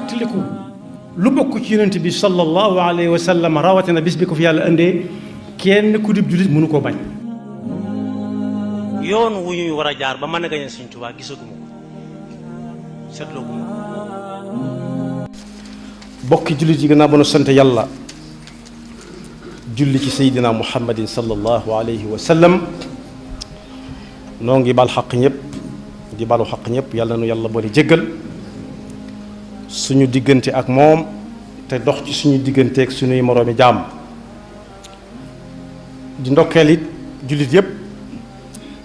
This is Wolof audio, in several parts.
tiliku lu bokk ci yonent bi sallallahu alayhi wa sallam rawatina bis bi ko fi yàlla indee kenn ku dib jullit mënu koo bañ. yoon wu ñuy war a jaar ba mën a gañe Sëñ Tuubaa gisaguma ko seetlooguma ko. bokki jullit yi gannaaw ba nu sant yàlla julli ci seydina muhammadin sallallahu alayhi wa sallam noo ngi bal xaq ñëpp di balu xaq ñëpp yàlla nu yàlla boole jéggal suñu diggante ak moom te dox ci suñu digganteeg suñuy moroomi jaam di ndokkeel it jullit yëpp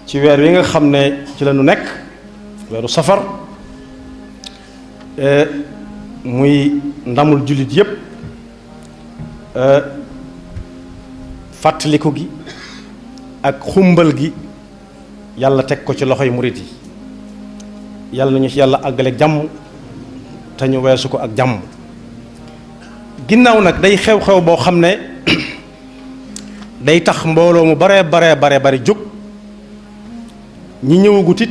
ci weer wi nga xam ne ci la nu nekk weeru safar muy ndamul jullit yëpp fàttaliku gi ak xumbal gi yàlla teg ko ci loxoy murit yi yàlla nañu ci yàlla àggaleeg jàmm te ñu weesu ko ak jàmm. ginnaaw nag day xew-xew boo xam ne day tax mbooloo mu bare jóg ñi ñëwagut it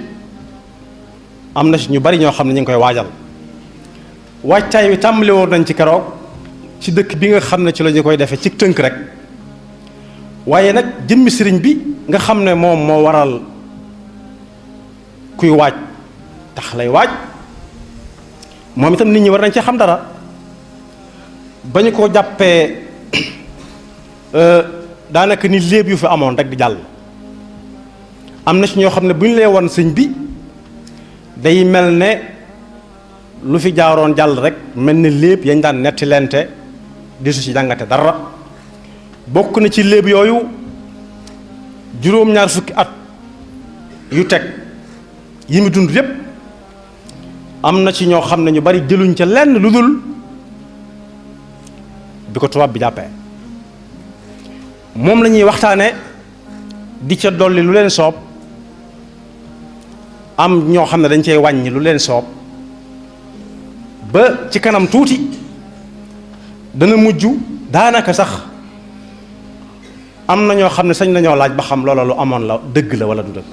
am na ci ñu bari ñoo xam ne ñu ngi koy waajal waajtaay wi tàmbali woon nañ ci keroog ci dëkk bi nga xam ne ci la ñu koy defee ci tënk rek waaye nag jëmmi sëriñ bi nga xam ne moom moo waral kuy waaj tax lay waaj moom itam nit ñi war nañ ci xam dara ba ñu ko jàppee daanaka ni léeb yu fi amoon rek di jàll am na ci ñoo xam ne bu ñu lee won sëñ bi day mel ne lu fi jaaroon jàll rek mel ne léeb yañ daan netti lente desu ci jàngate dara bokk na ci léeb yooyu juróom-ñaar fukki at yu teg yi mu dund yépp am na ci ñoo xam ne ñu bari jëluñ ca lenn lu dul bi ko tubaab bi jàppee moom la ñuy waxtaane di ca dolli lu leen soob am ñoo xam ne dañ cey wàññi lu leen soob ba ci kanam tuuti dana mujj daanaka sax am na ñoo xam ne sañ nañoo laaj ba xam loola lu amoon la dëgg la wala du dëgg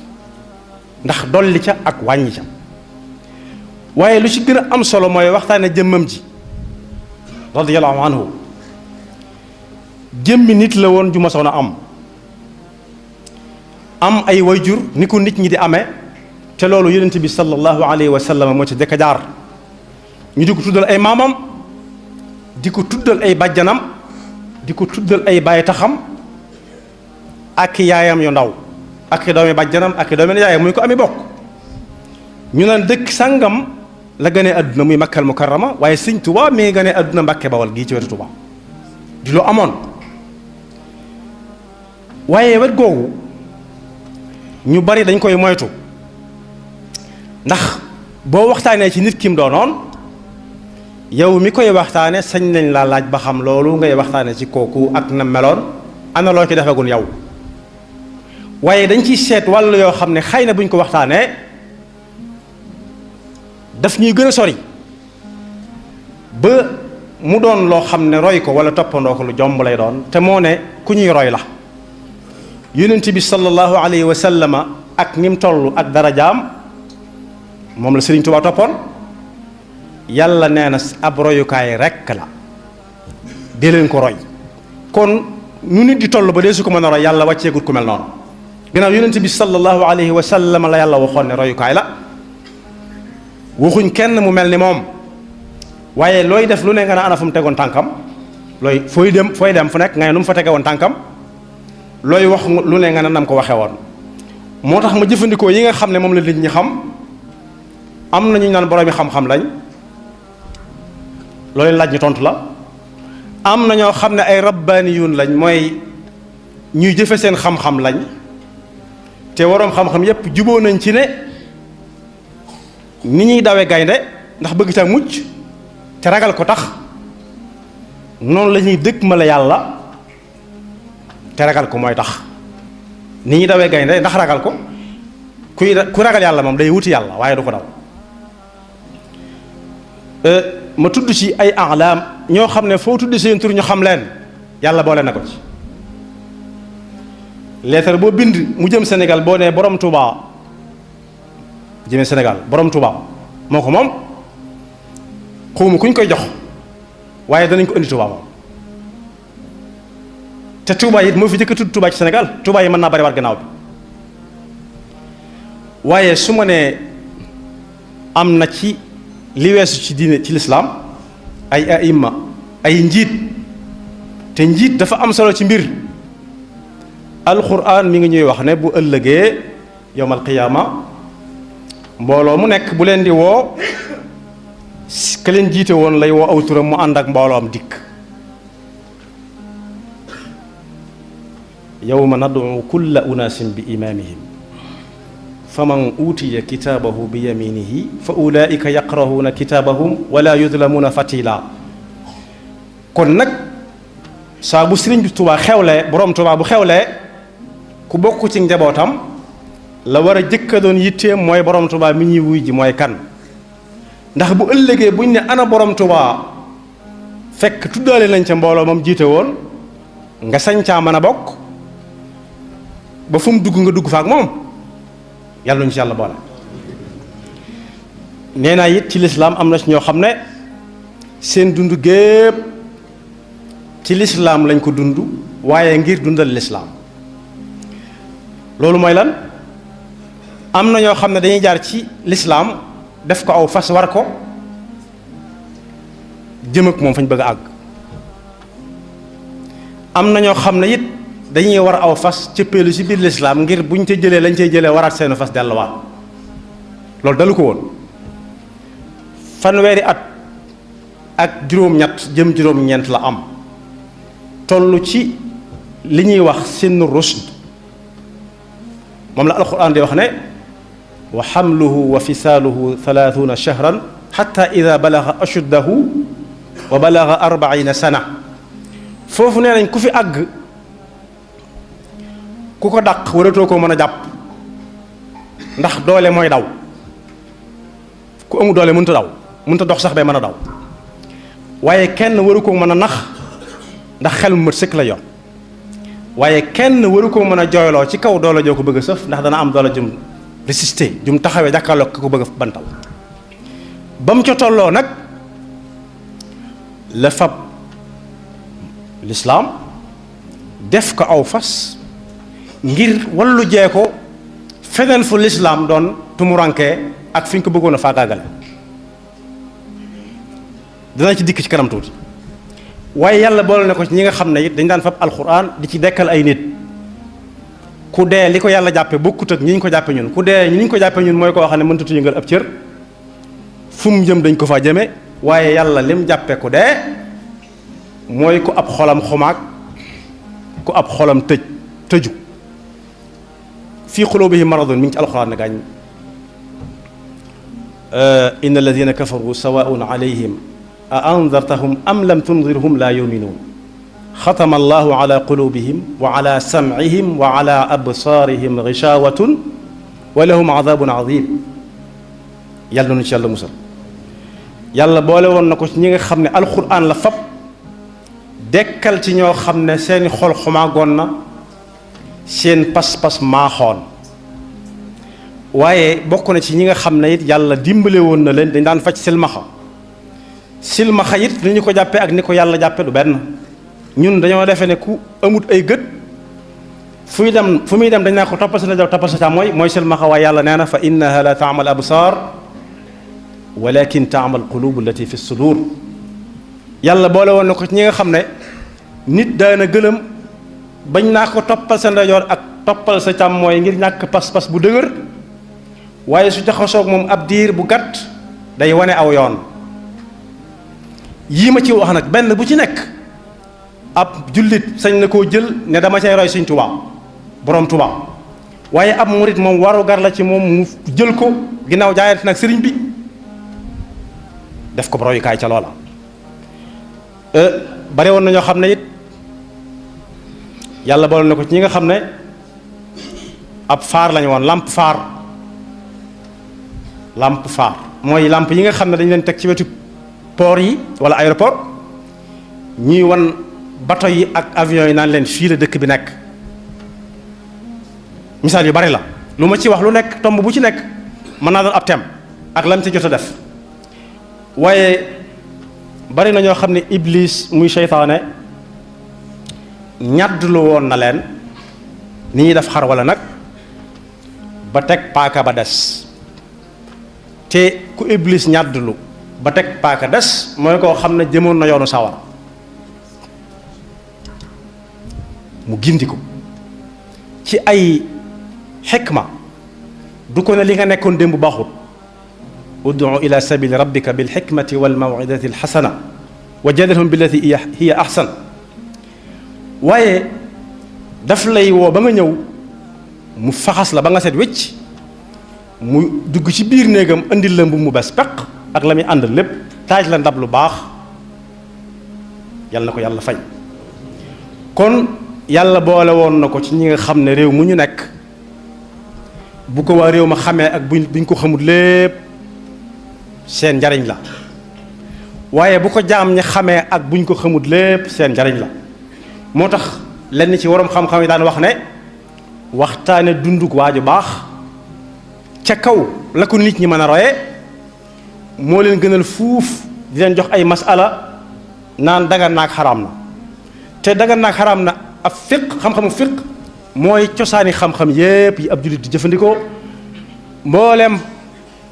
ndax dolli ca ak wàññi ca waaye lu ci gën a am solo mooy waxtaane jëmmam ji radiyallahu anhu jëmmi nit la woon ju ma soon a am ay wayjur ni ko nit ñi di amee te loolu yonent bi sallallahu alayhi wa sallam moo ci jëkk a jaar ñu di ko tuddal ay maamam di ko tuddal ay bàjjanam di ko tuddal ay baay taxam ak yaayam yu ndaw ak doomi bàjjanam ak doomi yaayam muy ko ami bokk ñu naan dëkk sàngam la gënee àdduna muy Makkal Mukarrama waaye Sëñ Tuubaa mi ngi gënee àdduna Mbàkke Bawal gii ci wetu Tuubaa di lu amoon waaye wet googu ñu bari dañ koy moytu ndax boo waxtaanee ci nit ki mu doonoon yow mi koy waxtaane sañ nañ laa laaj ba xam loolu ngay waxtaane ci kooku ak na meloon ana loo ci defagul yow waaye dañ ciy seet wàllu yoo xam ne xëy na buñ ko waxtaanee daf ñuy gën a sori ba mu doon loo xam ne roy ko wala toppandoo ko lu jomb lay doon te moo ne ku ñuy roy la yonent bi sallallahu alayhi wa sallama ak ni mu toll ak darajaam moom la Sëriñ Tuubaa toppoon yàlla nee na ab royukaay rekk la dee leen ko roy kon nu nit di toll ba dee su ko mën a roy yàlla wàcceegut ku mel noonu ginnaaw yonent bi sallallahu alayhi wa sallam la yàlla waxoon ne royukaay la waxuñ kenn mu mel ni moom waaye looy def lu ne nga ne ana fu mu tegoon tànkam looy fooy dem fu nekk nga ne nu mu fa tege woon tànkam looy wax lu ne nga ne nam ko waxee woon moo tax ma jëfandikoo yi nga xam ne moom la nit ñi xam am na ñu naan boroomi xam-xam lañ loolu laaj ñu tontu la am na ñoo xam ne ay rabbaaniyuun lañ mooy ñuy jëfe seen xam-xam lañ te waroom xam-xam yépp juboo nañ ci ne ni ñuy dawe gaynde ndax bëgg ca mucc te ragal ko tax noonu la ñuy dëkk ma la yàlla te ragal ko mooy tax ni ñuy dawee gaynde ndax ragal ko ku ragal yàlla moom day wuti yàlla waaye du ko daw ma tudd ci ay alaam ñoo xam ne foo tudd seen tur ñu xam leen yàlla boole na ko ci leetar boo bind mu jëm Sénégal boo nee borom Touba. jëmee Sénégal borom Touba moo ko moom xawma kuñ koy jox waaye danañ ko indi Touba moom te Touba it moo fi jëkk a tudd Touba ci Sénégal Touba yi mën naa bari war gannaaw bi waaye su ma nee am na ci li weesu ci diine ci lislaam ay aïma ay njiit te njiit dafa am solo ci mbir alquran mi ngi ñuy wax ne bu ëllëgee yowmal qiyaama mbooloo mu nekk bu leen di woo ka leen jiite woon lay woo aw turam mu ànd ak mbooloom dikk yawma nad'u kulla unaasin bi imaamihim faman uutiya kitaabahu bi yaminihi fa ulaika yaqra'uuna kitaabahum wala yudlamuuna fatila kon nag saa bu sëriñ bi Tuubaa xewlee boroom Tuubaa bu xewlee ku bokk ci njabootam la war a jëkka doon yitteem mooy boroom Tuubaa mi ñuy wuy ji mooy kan ndax bu ëllëgee buñ ne ana boroom Tuubaa fekk tuddaale nañ ca mbooloo moom jiite woon nga sañ caa mën a bokk ba fu mu dugg nga dugg fa ak moom yàlla nañu ci yàlla boole. nee naa it ci lislaam am na ci ñoo xam ne seen dund gépp ci lislaam lañ ko dund waaye ngir dundal lislaam loolu mooy lan am na ñoo xam ne dañuy jaar ci lislaam def ko aw fas war ko jëm ak moom fañ bëgg a àgg am na ñoo xam ne it dañuy war aw fas cëppeelu ci biir lislaam ngir buñ ca jëlee lañ cay jëlee waraat seenu fas delluwaat loolu dalu ko woon fanweeri at ak juróom-ñett jëm juróom-ñeent la am toll ci li ñuy wax sinnu rushd moom la alquran di wax ne wa xamluhu wa fisaaluhu 30 shahran xatta ida balaga ashuddahu wa balaga 40 sana foofu nee nañ ku fi àgg ku ko dàq waratoo koo mën a jàpp ndax doole mooy daw ku amul doole mënta daw mënta dox sax bay mën a daw waaye kenn waru koo mën a nax ndax xel mu mat sëkk la yor waaye kenn waru koo mën a jooyloo ci kaw doole joo ko bëgg a sëf ndax dana am doole jum résister jum taxawee jàkkaarloo ko bëgg a bantal ba mu ca tolloo nag la fab lislaam def ko aw fas ngir wallu jee ko feneen fu lislaam doon tumurankee ak fi ñu ko bëggoon a faagaagale dana ci dikk ci kanam tuuti waaye yàlla boole na ko ci ñi nga xam ne it dañ daan fab alxuraan di ci dekkal ay nit ku dee li ko yàlla jàppe bokkut ak ñi ñu ko jàppe ñun ku dee ñi ñu ko jàppe ñun mooy koo xam ne mënut a yëngal ab cër fu mu jëm dañ ko fa jëme waaye yàlla lim jàppe ku dee mooy ku ab xolam xumaag ku ab xolam tëju fii qulubihim maradun mi ngi ci alxuraan ne gaañ inna alladina kafaru sawaun alayhim a andartahum am lam tundirhum la yuminuun xatama allahu ala qulubihim wa ala samcihim wa ala absaarihim gishawatun wa lahum adabun adim yàlla na nu ci yàlla musal yàlla boole woon na ko ci ñi nga xam ne alxuraan la fab dekkal ci ñoo xam ne seeni xol xumaagoon na seen pas-pas maaxoon waaye bokk na ci ñi nga xam ne it yàlla dimbale woon na leen dañ daan faj silmaxa it ni ñu ko jàppee ak ni ko yàlla jàppe du benn ñun dañoo defee ne ku amut ay gët fu muy dem dañ naa ko toppal sa ndajoor toppal sa càmmooñ mooy silmaxa waaye yàlla nee na fa innaha la taamal absar walakin taamal qulubu allati fi sudur yàlla boole woon na ko ci ñi nga xam ne nit daana gëlëm bañ naa ko toppal sa ndajoor ak toppal sa càmmooñ ngir ñàkk pas-pas bu dëgër waaye su jaxasoog moom ab diir bu gàtt day wane aw yoon yii ma ci wax nag benn bu ci nekk ab jullit sañ na koo jël ne dama cay roy Sëñ Tuubaa boroom Tuubaa waaye ab murit moom waru gar la ci moom mu jël ko ginnaaw jaayante nag sëriñ bi def ko royukaay ca loola bare woon na ñoo xam ne it yàlla boole na ko ci ñi nga xam ne ab faar lañu woon lampe faar mooy lampe yi nga xam ne dañu leen teg ci wetu port yi wala aéroport ñuy wan bateau yi ak avion yi naan leen fii la dëkk bi nekk misaal yu bari la lu ma ci wax lu nekk tomb bu ci nekk mën naa doon ab thème ak lam ci jot a def waaye bari na ñoo xam ne iblis muy seytaane ñaddlu woon na leen ni ñuy def xar wala nag ba teg paaka ba des te ku iblis ñaddlu ba teg paaka des mooy koo xam ne jëmoon na yoonu sawar mu gindi ko ci ay xikma du ko ne li nga nekkoon démb baaxut ud'u ila sabili rabbika bil hikmati wal maw'idati al hasana wa jadilhum billati hiya ahsan waaye daf lay woo ba nga ñëw mu faxas la ba nga set wécc mu dugg ci biir néegam indil la mbubb mu bees peq ak la muy àndal lépp taaj la ndab lu baax yal na ko yàlla fay kon yàlla boole woon na ko ci ñi nga xam ne réew mu ñu nekk bu ko waa réew ma xamee ak buñ ko xamul lépp seen njariñ la waaye bu ko jaam ñi xamee ak buñ ko xamul lépp seen njariñ la moo tax lenn ci waroom xam-xam yi daan wax ne waxtaane dunduk waaju baax ca kaw la ko nit ñi mën a roye moo leen gënal fuuf di leen jox ay masala naan dagan naag xaraam na te dagan naag xaraam na ab fiq xam-xamu fiq mooy cosaani xam-xam yépp yi ab jullit di jëfandikoo mbooleem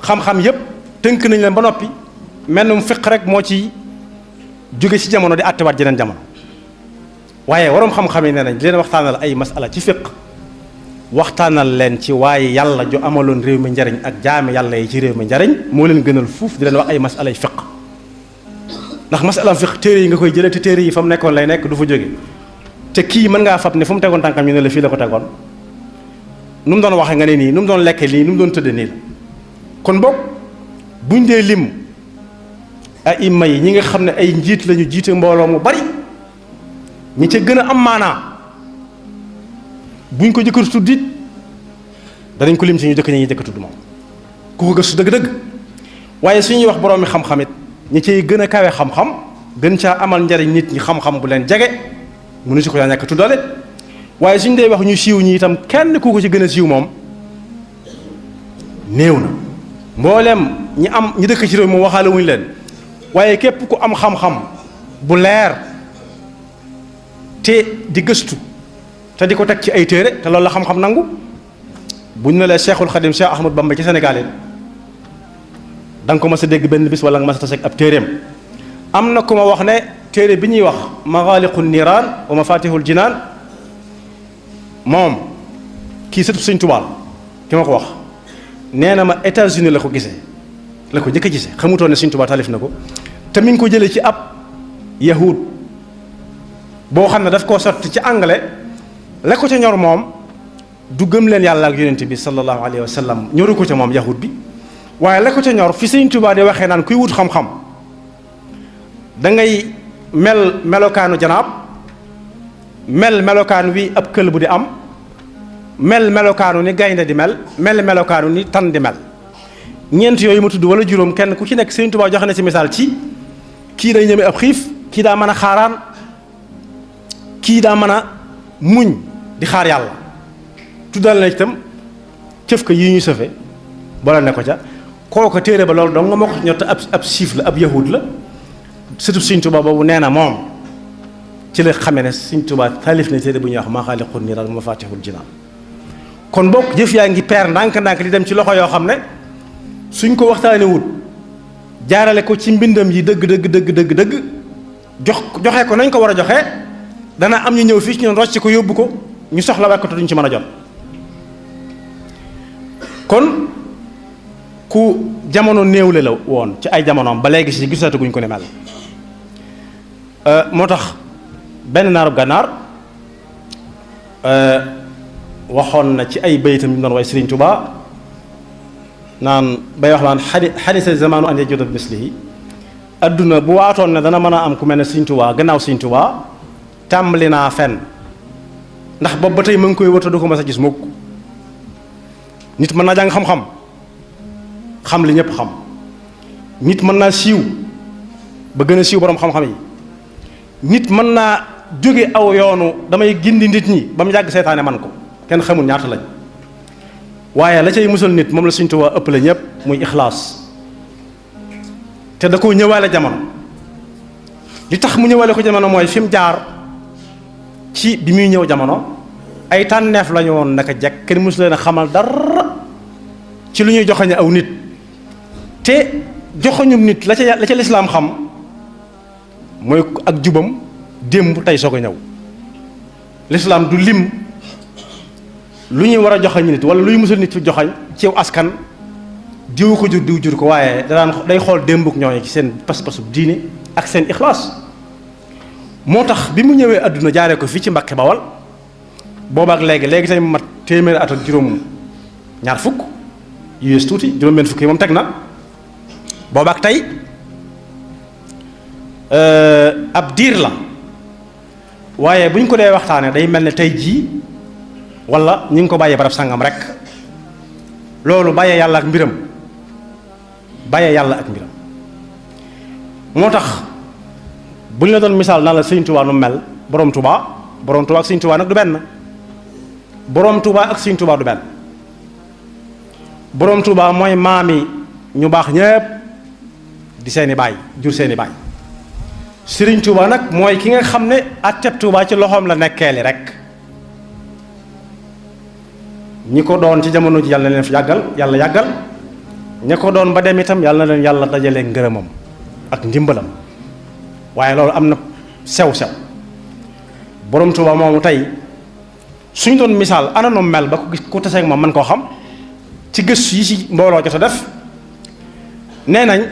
xam-xam yépp tënk nañ leen ba noppi mel na mu fiq rek moo ci jóge ci jamono di àttewaat jeneen jamono waaye waroom xam-xam yi nee nañ di leen waxtaanal ay masala ci fiq waxtaanal leen ci waaye yàlla ju amaloon réew mi njariñ ak jaami yàlla yi ci réew mi njariñ moo leen gënal fuuf di leen wax ay masala yi fiq ndax masala fiq téere yi nga koy jëlee te téere yi fa mu nekkoon lay nekk du fa jóge te kii mën ngaa fab ne fu mu tegoon tànkam ñu ne la fii la ko tegoon nu mu doon waxee nga ne nii nu mu doon lekkee nii nu mu doon tëddee nii la kon boog buñ dee lim ay imma yi ñi nga xam ne ay njiit lañu jiite mbooloo mu bari ñi ca gën a am maanaa buñ ko jëkkër tuddit danañ ko lim ci ñu jëkk ñi jëkk tudd moom ku ko gëstu dëgg-dëgg waaye suñuy wax boroomi xam-xamit ñi cay gën a kawe xam-xam gën caa amal njariñ nit ñi xam-xam bu leen jege mënu si ko yaa ñàkk tuddale waaye suñ dee wax ñu siiw ñi itam kenn ku ko ci gën a siiw moom néew na mboolem ñi dëkk ci réew moom waxaale wuñu leen waaye képp ku am xam-xam bu leer te di gëstu te di ko teg ci ay téere te loolu la xam-xam nangu buñ ne la Cheikhul Khadim Cheikh Ahmad Bamba ci Sénégal yi da nga ko mas a dégg benn bis wala nga mas a tase ak ab téereem am na ku ma wax ne téere bi ñuy wax Maghaliqun Niiraan wa Mafatihul Jinaan moom kii sëtu Sëñ Tuubaa ki ma ko wax nee na ma États-Unis la ko gisee la ko njëkk a gisee xamutoon ne Sëñ Tuubaa taalif na ko te mi ngi ko jëlee ci ab yahud boo xam ne daf koo sotti ci anglais la ko ca ñor moom du gëm leen yàlla ak yonent bi sallallahu alayhi wa sallam ñoru ko ca moom yahud bi waaye la ko ca ñor fi Sëñ Tuubaa di waxee naan kuy wut xam-xam da ngay mel melokaanu janaab mel melokaanu wi ab kël bu di am mel melokaanu ni gaynde di mel melokaanu ni tan di mel ñeent yooyu ma tudd wala juróom kenn ku ci nekk Sëñ Tuubaa joxe na ci misaal ci kii day ñeme ab xiif kii daa mën a xaaraan kii daa mën a muñ di xaar yàlla tuddal na itam cëf ka yi ñu sëfe boole ne ko ca kooku téere ba loolu dong nga ma ko ñott ab siif la ab yahud la surtout Sëñ Tuubaa boobu nee na moom ci la xamee ne Sëñ Tuubaa taalif na téere bu ñuy wax Maghaliqun Niiraan wa Mafatihul Jinaan kon bokk jëf yaa ngi peer ndànk-ndànk di dem ci loxo yoo xam ne suñ ko waxtaanee wut jaarale ko ci mbindam yi dëgg joxe ko nañ ko war a joxe dana am ñu ñëw fii ci ñun rocc ko yóbbu ko ñu soxla wekkatu duñ ci mën a jot kon ku jamono néewle la woon ci ay jamonoom ba léegi si gisatuguñ ko ne mel moo tax benn naarub gànnaar waxoon na ci ay baytam yu doon way Sëriñ Tuubaa naan bay wax naan xadisa zamanu an yajuda bi mislihi adduna bu waatoon ne dana mën a am ku mel ne Sëriñ Tuubaa gannaaw Sëriñ Tuubaa tàmbali naa fen ndax boobu ba tey ma ngi koy wërta du ko mas a gis mukk nit mën naa jàng xam-xam xam li ñëpp xam nit mën naa siiw ba gën a siiw borom xam-xam yi nit mën naa jóge aw yoonu damay gindi nit ñi ba mu yàgg seytaane man ko kenn xamul ñaata lañ waaye la cay musal nit moom la Sëñ Tuubaa ëpp la ñëpp muy ixlaas te da koo ñëwaale jamono li tax mu ñëwale ko jamono mooy fi mu jaar ci bi muy ñëw jamono ay tànneef lañu woon naka jekk kenn mësu leen a xamal dara ci lu ñuy joxoñe aw nit te joxoñum nit la ca lislaam xam mooy ak jubam démb tey soog a ñëw. lislaam du lim lu ñuy war a joxañ nit wala luy musal nit fi joxañ ci askan diw ko jur diw jur ko waaye day xool démbuk ñooñu ci seen pas-pasu diine ak seen ixlaas. moo tax bi mu ñëwee àdduna jaaree ko fii ci Mbàkke Bawal boobaak léegi tey mu mat téeméeri at ak juróom ñaar fukk yées tuuti juróom benn fukk yi moom teg na boobaak tey ab diir la waaye bu ñu ko dee waxtaanee day mel ne tey jii wala ñu ngi ko bàyyee barab sangam rek loolu bàyyee yàlla ak mbiram moo tax bu ñu la doon misaal naa la Sëñ Tuubaa nu mel borom Tuubaa ak Sëñ Tuubaa nag du benn borom Tuubaa ak Sëñ Tuubaa du benn borom Tuubaa mooy maami ñu baax ñépp di seeni baay jur seeni baay Sëriñ Tuubaa nag mooy ki nga xam ne atteb Tuubaa ci loxoom la nekkee li rek ñi ko doon ci jamono ji yàlla na leen fi yàlla yàggal ña ko doon ba dem itam yàlla na leen yàlla dajalee ngërëmam ak ndimbalam waaye loolu am na sew-sew borom Tuubaa moomu tey suñ doon misaal ana nu mel ba ku taseeg moom man koo xam ci gëstu yi ci mbooloo jot a def nee nañ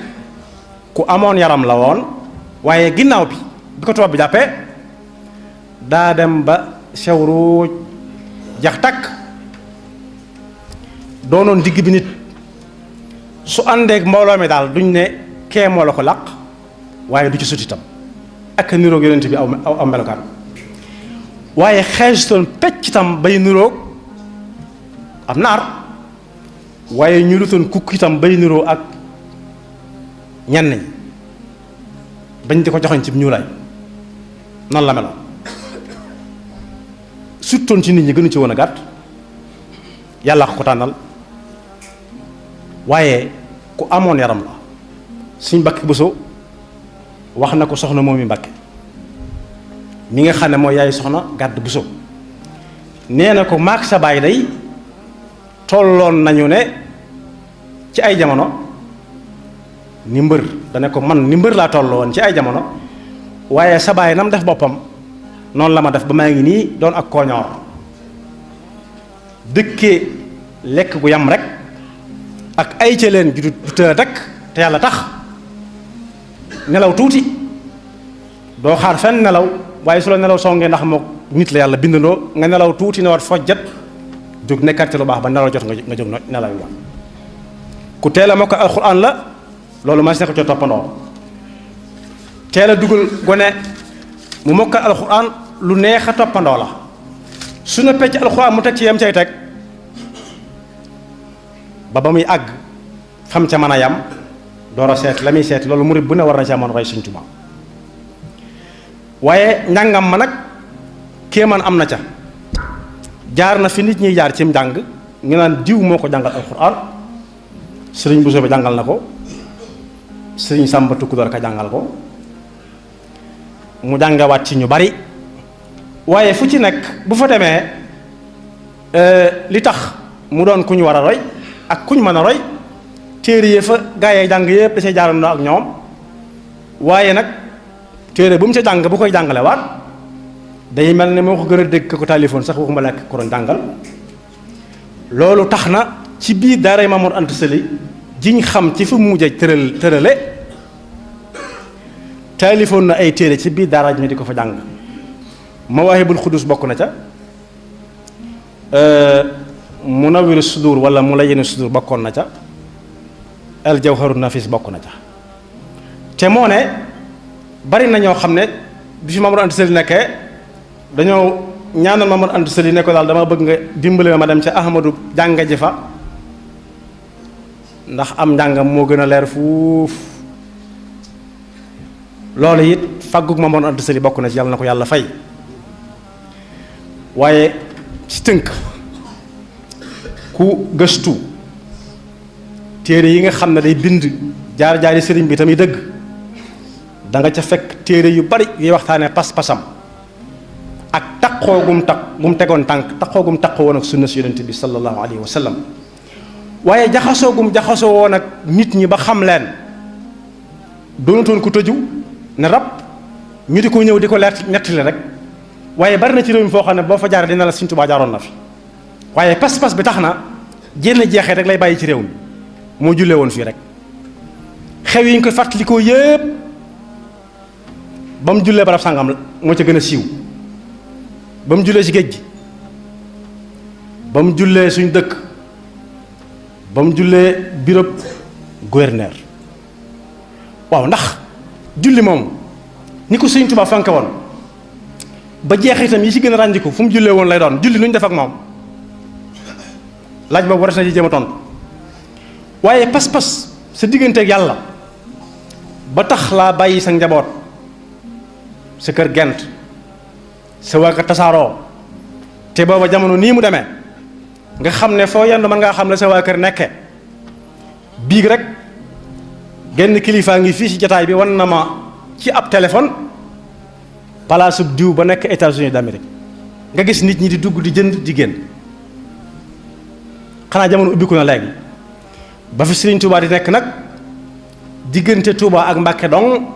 ku amoon yaram la woon waaye ginnaaw bi ko tubaab bi jàppee daa dem ba sew ruuj jax takk doonoon digg bi nit su àndeek mbooloo mi daal duñ ne kee moo la ko làq waaye du ci sut itam ak niroog yonent bi aw melokaan waaye xeesutoon pecc itam bay niroog am naar waaye ñu lutoon kukk itam bay niroo ak ñenn ñi bañ di ko joxoñ ci ñuulaay noonu la meloon suttoon ci nit ñi gënu ci woon a gàtt yàlla ko tànnal waaye ku amoon yaram la suñ Mbàkke Buso wax na ko soxna moom mi Mbàkke mi nga xam ne mooy yaay soxna Gàdd Buso nee na ko maag sa baay day tolloon nañu ne ci ay jamono ni mbër dane ko man ni mbër laa tolloon ci ay jamono waaye sa baay nam def boppam noonu la ma def ba maa ngi nii doon ak kooñoor dëkkee lekk gu yam rek ak ay ca leen ju du tëë rek te yàlla tax nelaw tuuti doo xaar fenn nelaw waaye su la nelaw songee ndax moo nit la yàlla bindandoo nga nelaw tuuti ne war fojjat jóg nekkat ci lu baax ba nelaw jot nga jóg nelaw yi ku teel a mokk alxuraan la loolu ma si nekk co toppandoo teel a dugal gone mu mokkal alxuraan lu neex a toppandoo la su na pecc alxuraan mu teg ci yem cay teg ba muy àgg xam ca mën a yam door a seet la muy seet loolu murid bu ne war na ca mën roy Sëñ Tuubaa waaye njàngam ma nag kéemaan am na ca jaar na fi nit ñiy jaar cim njàng ñu naan diw moo ko jàngal alxuraan sëriñ Bousso bi jàngal na ko sëriñ Sàmba Tukkudoor ka jàngal ko mu jàngawaat ci ñu bari waaye fu ci nekk bu fa demee li tax mu doon ku ñu war a roy ak ku ñu mën a roy téere yi fa gaa yi jàng yëpp da cay jaarandoo ak ñoom waaye nag téere bu mu ca jàng bu koy jàngale waat day mel ne moo ko gën a dégg ko téléphone sax waxuma nekk ko doon jàngal loolu tax na ci biir daaray Mamour Anta Sali jiñ xam ci fu mu mujjee tërale téléphone na ay téere ci biir daara ji di ko fa jàng Mawaahibul Xudus bokk na ca Munawwiru Sudur wala Mulayyinu Sudur bokkoon na ca al Jawharu Nafis bokk na ca te moo ne bari na ñoo xam ne bi fi Mamour Anta Sali nekkee dañoo ñaanal Mamour Anta Sali ne ko daal dama bëgg nga dimbali ma dem ca Ahmadu jànga ji fa ndax am njàngam moo gën a leer fuuf loolu it fàggug Mamour Anta Sali bokk na ci yàlla na ko yàlla fay waaye ci tënk ku gëstu téere yi nga xam ne day bind jaar-jaari sëriñ bi tamit dëgg da nga ca fekk téere yu bari yuy waxtaane pas-pasam ak taqoo gum tegoon tànk taqoo gum taqoo woon ak sunna si yonente bi sallallahu alayhi wa sallam waaye jaxasoo gum jaxasoo woon ak nit ñi ba xam leen doonutoon ko tëju ne rab ñu di ko ñëw di ko leer nettali rek waaye bari na ci réew mi foo xam ne boo fa jaaree dina la Sëriñ Tuubaa jaaroon na fi waaye pas-pas bi tax na jénn jeexee rek lay bàyyi ci réew mi moo jullee woon fii rek xew yi ñu koy fàttalikoo yépp ba mu jullee barab sàngam moo ca gën a siiw ba mu jullee ci géej gi ba mu jullee suñ dëkk ba mu jullee bureau gouverneur waaw ndax julli moom ni ko Sëriñ Tuubaa fanke woon ba jeexitam yi ci gën a ràññiku fu mu jullee woon lay doon julli nu ñu def ak moom laaj boobu war na ci jéem a tontu waaye pas-pas sa digganteeg yàlla ba tax laa bàyyi sa njaboot sa kër gent sa waa kër tasaaroo te booba jamono nii mu demee nga xam ne foo yendu mën ngaa xam ne sa waa kër nekke biig rek genn kilifaa ngi fii ci jataay bi wan na ma ci ab téléphone palaasu diw ba nekk États-Unis d'Amérique nga gis nit ñi di dugg di jënd di génn xanaa jamono ubbiku na léegi ba fi Sëriñ Tuubaa di nekk nag diggante Tuubaa ak Mbàkke dong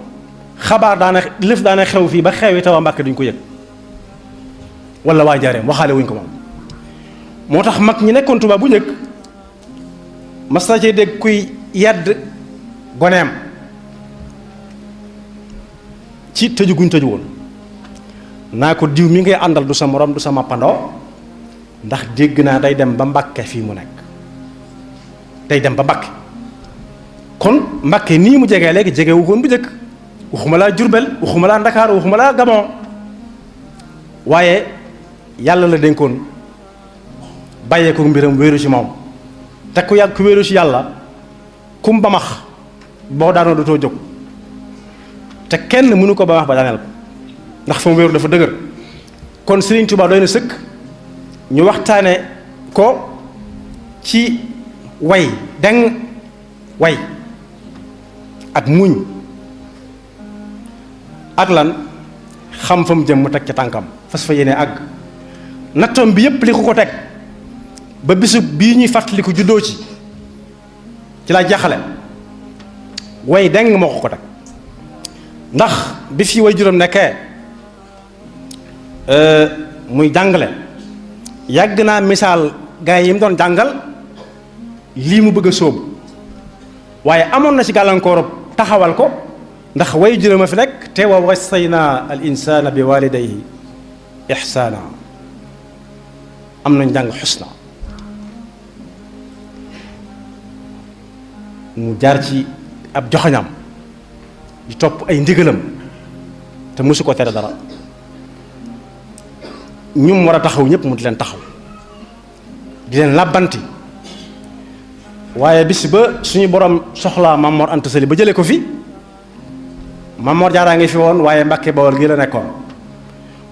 xabaar daana xew fii ba xewi te waa Mbàkke duñ ko yëg wala waa Njaaréem waxaale wuñ ko moom moo tax mag ñi nekkoon Tuubaa bu njëkk mas na cee dégg kuy yedd goneem ci tëju guñ tëju woon naa ko diw mi ngay àndal du sa morom du sa mappandoo ndax dégg naa day dem ba Mbàkke fii mu nekk day dem ba Mbàkke kon Mbàkke nii mu jegee léegi jege wu woon bu njëkk waxuma laa Jurbel waxuma laa Ndakaar waxuma laa Gabon waaye yàlla la dénkoon bàyyee ko mbiram wéeru ci moom te ku yàgg ku wéeru ci yàlla kum ba max boo daanoo dootoo jóg te kenn mënu ko ba max ba daaneel ko ndax fa mu wéeru dafa dëgër kon Sëriñ Tuubaa doy na sëkk ñu waxtaane ko ci way deng way ak muñ ak lan xam fa mu jëm mu teg ca tànkam fas fa yéene àgg nattoom bi yépp li ko teg ba bisu bii ñuy fàttaliku juddoo ci laa jaxale way deng moo ko teg ndax bi fi way juróom nekkee muy jàngale yàgg naa misaal gaa yi mu doon jàngal lii mu bëgg a sóobu waaye amoon na ci gàllankoor taxawal ko ndax way juróom a fi nekk te wa wassayna al insana bi walidayhi ihsana am nañ jàng xusna mu jaar ci ab joxañam di topp ay ndigalam te mosu ko tere dara ñum war a taxaw ñëpp mu di leen taxaw di leen làbbanti waaye bis ba suñu borom soxlaa Maam Mor Anta Sali ba jëlee ko fi Maam Mor Jaaraa ngi fi woon waaye Mbàkke Bawol gi la nekkoon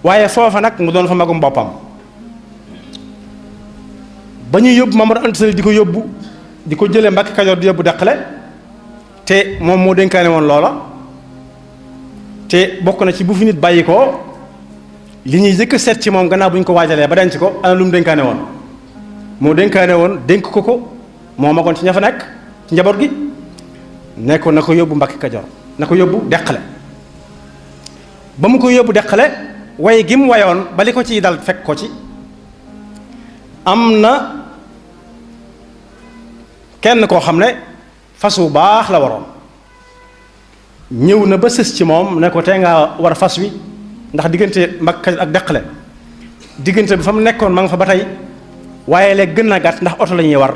waaye foofa nag mu doon fa magum boppam ba ñuy yóbbu Maam Mor Anta Sali di ko yóbbu di ko jëlee Mbàkke Kajoor di yóbbu Deqale te moom moo dénkaane woon loola te bokk na ci bu fi nit bàyyi ko li ñuy jëkk seet ci moom gannaaw bu ñu ko waajalee ba denc ko ana lu mu dénkaane woon moo dénkaane woon dénk ko moo magoon ci ña fa nekk ci njaboot gi nekkoon na ko yóbbu Mbàkke Kajoor na ko yóbbu Deqale ba mu ko yóbbu Deqale way gi mu wayoon ba li ko ciy dal fekk ko ci am na kenn koo xam ne fas wu baax la waroon ñëw na ba sës ci moom ne ko tey nga war fas wi ndax diggante Mbàkke Kajoor ak Deqale diggante bi fa mu nekkoon ma nga fa ba tey waaye léegi gën na gàtt ndax oto la ñuy war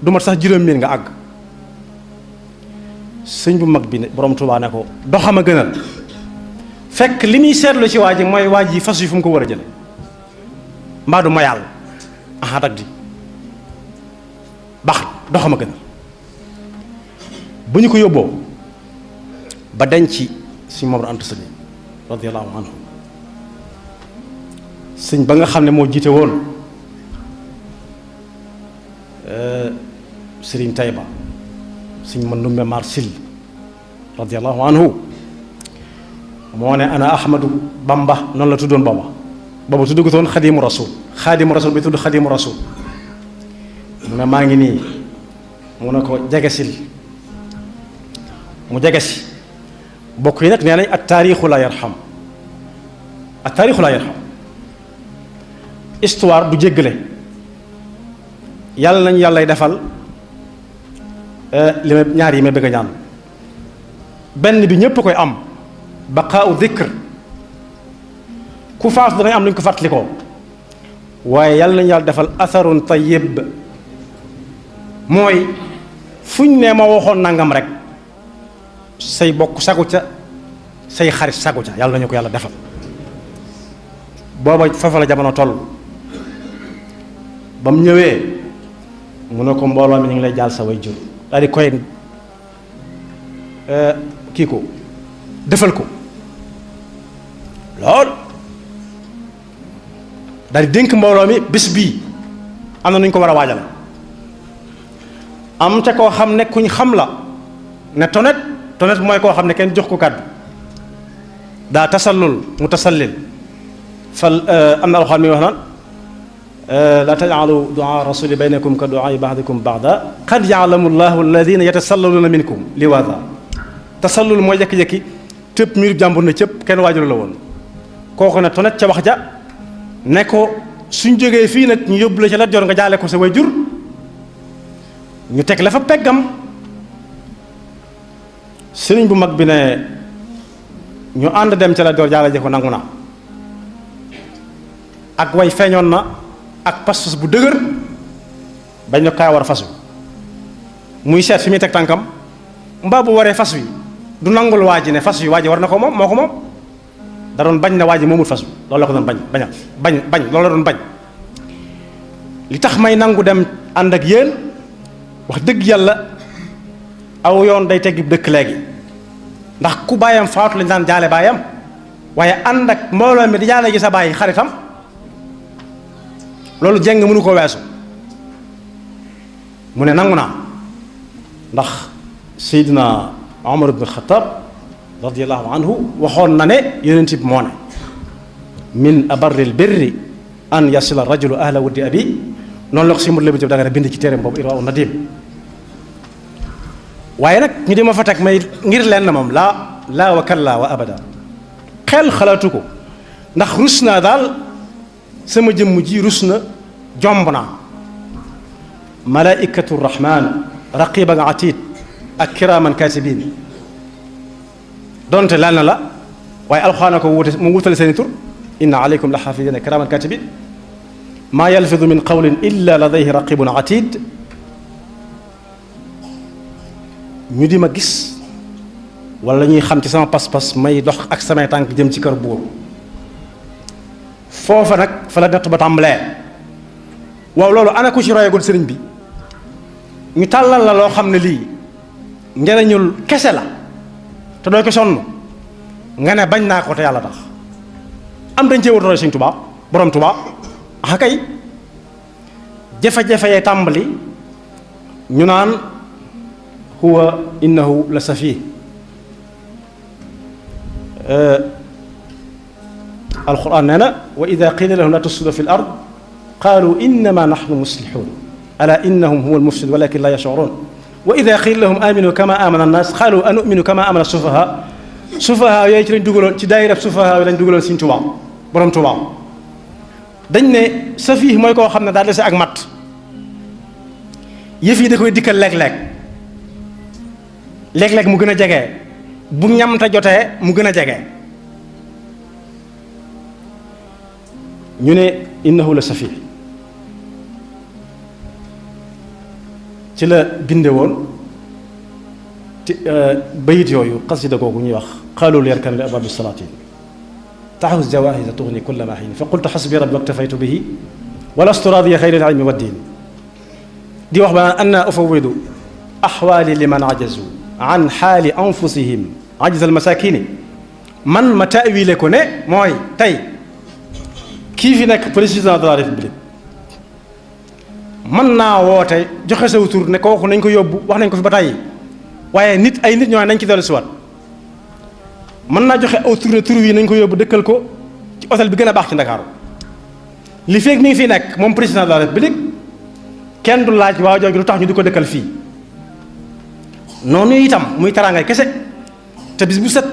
du mat sax juróom miin nga àgg sëñ bu mag bi ne borom Tuubaa ne ko doxam a gënal fekk li muy seetlu ci waa ji mooy waa ji fas wi fu mu ko war a jële mbaa du moyal aha dag di baax doxam a gënal bu ñu ko yóbboo ba denc sëñ Maam Mor Anta Sali radiyallahu anhu sëñ ba nga xam ne moo jiite woon sëriñ Tayba sëñ Mandumbe Mar Sil radiyallahu anhu moo ne ana Ahmadu Bamba noonu la tuddoon booba tuddugutoon xadimu rasul bi tudd xadimu rasul mu ne maa ngi nii mu ne ko jegesil mu jegesi bokk yi nag nee nañ at taarixu la yarham histoire du jéggale yàlla nañu yàllay defal li ma ñaar yi may bëgg a ñaan benn bi ñépp koy am baqaau dhikr ku faatu danañ am lu ñu ko fàttalikoo waaye yàlla nañu yàlla defal atharun tayyib mooy fuñ ne ma waxoon nangam rek say bokk sagu ca say xarit sagu ca yàlla nañu ko yàlla defal booba foofa la jamono toll ba mu ñëwee mu ne ko mbooloo mi ñu ngi lay jaal sa way jur daal di koy kii ko defal ko lool daal di dénk mbooloo mi bés bii am na nu ñu ko war a waajal am ca koo xam ne kuñ xam la ne tonet mooy koo xam ne kenn jox ko kàddu daa tasallul mu tasallil fal am na alxuraan mi wax naan laa tajcalu duaa rasuli baynakum ka duaa baxdikum baxda qad yaclamu llahu alladina yatasallaluna minkum liwaada tasallul mooy jékki-jékki tëpp miirub jàmbur na cëpp kenn waajuru la woon kooku ne tonet ca wax ja ne ko suñ jógee fii nag ñu yóbbu la ca Lat Joor nga jaale ko sa way jur ñu teg la fa peggam sëriñ bu mag bi ne ñu ànd dem ca Lat Joor jaale je ko nangu na ak way feeñoon na ak pas-pas bu dëgër bañ na kaa war a fasu muy seet fi muy teg tànkam mbaa bu waree fas wi du nangul waa ji ne fas wi waa ji war na ko moom moo ko moom da doon bañ na waa ji moomul fas wi loolu la ko doon bañ loolu la doon bañ li tax may nangu dem ànd ak yéen wax dëgg yàlla aw yoon day teggi dëkk léegi ndax ku baayam faatu lañ daan jaale baayam waaye ànd ak mbooloo mi di jaale gi sa bàyyi xaritam loolu jeng mënu ko weesu mu ne nangu naa ndax Seydina Omar ibn Khattab radiyallahu anhu waxoon na ne yonent bi moo ne min abarril birri an yasila rajulu ahla wuddi abi noonu la ko si mut labi da nga bind ci téeréem boobu Irwa Nadim waaye nag ñu di ma fa teg may ngir leen na moom laa wa kalla wa abada xel xalaatu ko ndax rus naa daal sama jëmm ji rus na jomb naa malaikatu rahman raqiban atid ak kiraman katibin donte laal na la waaye alxuraan ko wute mu wutale seeni tur inna alaykum la xaafidina kiraman katibin maa yalfidu min qawlin illa ladayhi raqibun atid ñu di ma gis wala ñuy xam ci sama pas-pas may dox ak samay tànk jëm ci kër buur foofa nag fa la natt ba tàmbalee waaw loolu ana ku ci royagul sëriñ bi ñu tàllal la loo xam ne lii njariñul kese la te doo ko sonn nga ne bañ naa ko te yàlla tax am dañ cee war roy Sëriñ Tuubaa borom Tuubaa ah kay jafe-jafe yee tàmbali ñu naan huwa innahu la safih alquran nee na wa ida qila lahum la tufsidu fi l ard qalu innama nahnu muslihun ala innahum huwa almufsid walakin la yashurun wa ida qila lahum aminu kama amana annas qalu anuminu kama amana sufaha yooyu ci lañ dugaloon ci daayira sufaha yi lañ dugaloon Sëriñ Tuubaa borom Tuubaa dañ ne safih mooy koo xam ne daa dese ak mat yëf yi da koy dikkal léeg-léeg mu gën a jege bu ñamta jotee mu gën a jege ñu ne innahu la safi ci la binde woon bayit yooyu xasida googu ñuy wax qaalul yarkan li ababi salaatin taxus jawahisa tuxni kulla ma xiin fa qultu xasbi rabbi waktafaytu bihi walastu raadiya xayri al ilmi wa diin di wax ba naan anna ufawidu axwaali liman ajazu an xaali anfusihim ajzal masakini man ma taawile ko ne mooy tey kii fi nekk président de la république mën naa woote joxe saw tur ne kooku nañ ko yóbbu wax nañ ko fi ba tàyyi waaye ay nit ñoo nañ ci dellu siwaat mën naa joxe aw tur wi nañ ko yóbbu dëkkal ko ci hôtel bi gën a baax ci Ndakaaru li feeg mi ngi fi nekk moom président de la République kenn du laaj waa jooju lu tax ñu di ko dëkkal fii noonu itam muy taraangay kese te bis bu set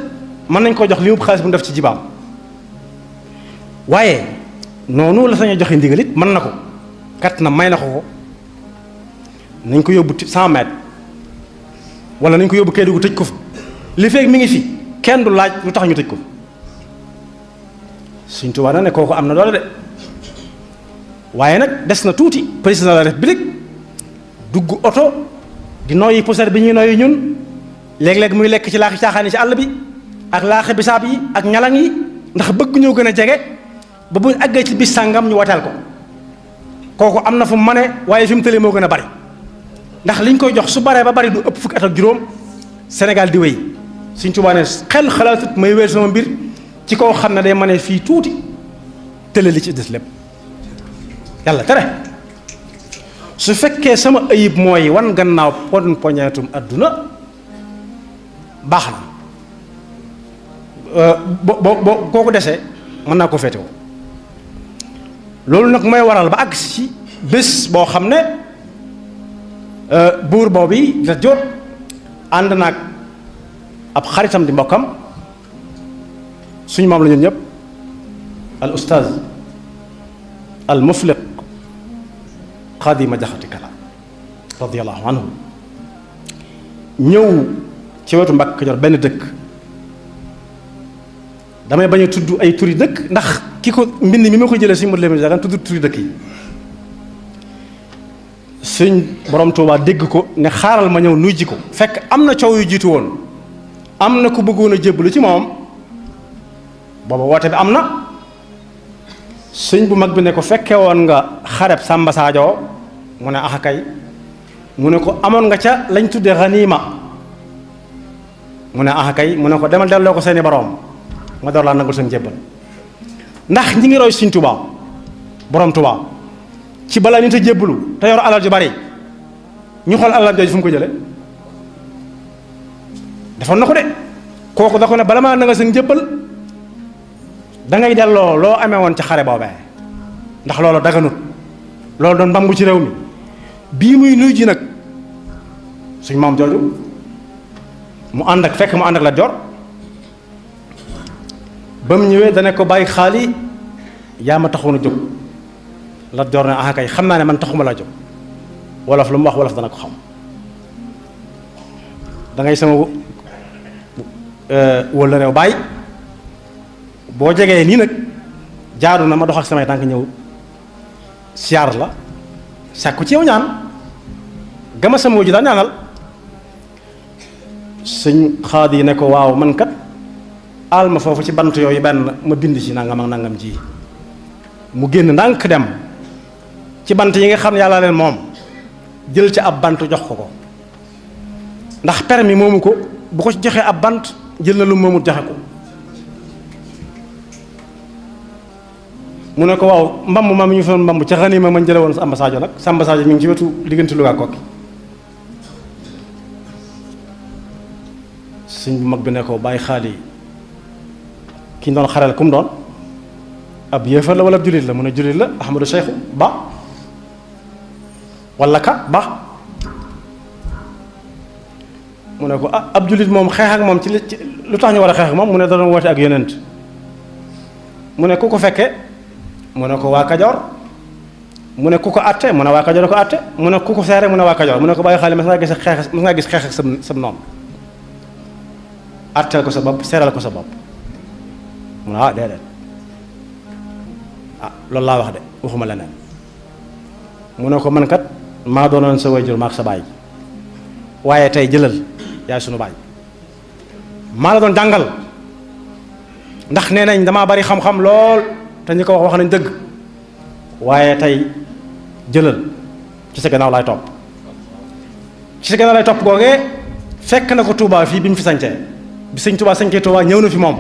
mën nañ koo jox li mu xaalis bu mu def ci jibaam waaye noonu la sañ a joxe ndigal it mën na ko kat na may na ko nañ ko yóbbu 100 mètres wala nañ ko yóbbu Kédougou tëj ko fa li feeg mi ngi fi kenn du laaj lu tax ñu tëj ko Sëñ Tuubaa na ne kooku am na doole de waaye nag des na tuuti président de la République dugg oto di noyyi poussière bi ñuy noyyi ñun léeg-léeg muy lekk ci laaxi caaxaan yi ci àll bi ak laaxi bisaab yi ak ñalang yi ndax bëgg ñoo gën a jege ba buñ àggee ci bis sàngam ñu wateel ko kooku am na fu mu mane waaye fi mu tëlee moo gën a bari ndax liñ koy jox su baree ba bari du ëpp fukki at ak juróom Sénégal di wéy Sëñ Tuubaa ne xel xalaatut may wéer sama mbir ci koo xam ne day mane fii tuuti tële li ci des lépp yàlla tere su fekkee sama ayib mooy wan gannaaw poñeetum adduna baax na bo kooku desee mën naa ko féetewoo loolu nag mooy waral ba àgg ci bés boo xam ne buur boobu da jot ànd naag ab xaritam di mbokkam suñu maam la ñun ñëpp al ustaaz al mufliq Xaadima Jaxate Kala radiyallahu anhu ñëw ci wetu Mbàkke Kajoor benn dëkk damay bañ a tudd ay turi dëkk ndax ki ko mbind mi ma ko jëlee suñu mot leen dagan tudd turi dëkk yi suñ borom Tuubaa dégg ko ne xaaral ma ñëw nuy ji ko fekk am na coow yu jiitu woon am na ku bëggoon a jébbalu ci moom booba woote bi am na sëñ bu mag bi ne ko fekke woon nga xareb Samba Sadio mu ne ax kay mu ne ko amoon nga ca lañ tudde xaniima mu ne ax kay mu ne ko demal delloo ko seeni boroom ma door laa nangul seen jébbal ndax ñi ngi roy Sëñ Tuubaa borom Tuubaa ci balaa nit a jébbalu te yor alal ju bari ñu xool alal jooju fu mu ko jële defoon na ko de kooku da ko ne bala maa nangal seen jébbal da ngay delloo loo amee woon ci xare boobee ndax loolu daganut loolu doon mbambu ci réew mi bii muy nuy ji nag suñ maam jooju mu ànd ak fekk mu ànd ak Lat Joor ba mu ñëwee dana ko bàyyi xaali yaa ma taxoon a jóg Lat Joor ne ah kay xam naa ne man taxuma laa jóg wolof lu mu wax wolof dana ko xam da ngay sama wólla réew bàyyi boo jegee nii nag jaadu na ma dox ak samay tànk ñëw siyaar la sàkku ci yow ñaan gama sama wujju daan ñaanal sëñ Xaadi yi ne ko waaw man kat aal ma foofu ci bant yooyu benn ma bind ci nangam ak nangam ji mu génn ndànk dem ci bant yi nga xam ne yàlla leen moom jël ci ab bant jox ko ndax permis moomu ko bu ko joxee ab bant jël na lu moomut joxe ko mu ne ko waaw mbamb ma mi ñu fa mbamb ca xani ma mañ jële woon Samba Sadio nag Samba Sadio mi ngi ci wetu diggante Louga Kokki sëñ bu mag bi ne ko bàyyi xaali ki ñu doon xareel ku mu doon ab yéefar la wala ab jullit la mu ne jullit la Ahmadou Cheikhou Ba wala ka Ba mu ne ko ah ab jullit moom xeex ak moom ci lu tax ñu war a xeex ak moom mu ne da doon woote ak yonent mu ne ku ko fekke mu ne ko waa Kajoor mu ne ku ko atte mu ne waa Kajoor ko atte mu ne ku ko seere mu ne waa Kajoor mu ne ko bàyyi xaali mas ngaa gis xeex ak sam noonu atteel ko sa bopp seeral ko sa bopp mu ne ah déedéet ah loolu laa wax de waxuma leneen mu ne ko man kat maa doonoon sa waajur maak sa baay waaye tey jëlal yaay sunu baay maa la doon jàngal ndax nee nañ damaa bari xam-xam lool te ñi ko wax nañ dëgg waaye tey jëlal ci sa gannaaw laay topp ci sa gannaaw laay topp googee fekk na ko Touba fii bi mu fi sañcee bi sëñ Touba sañcee Touba ñëw na fi moom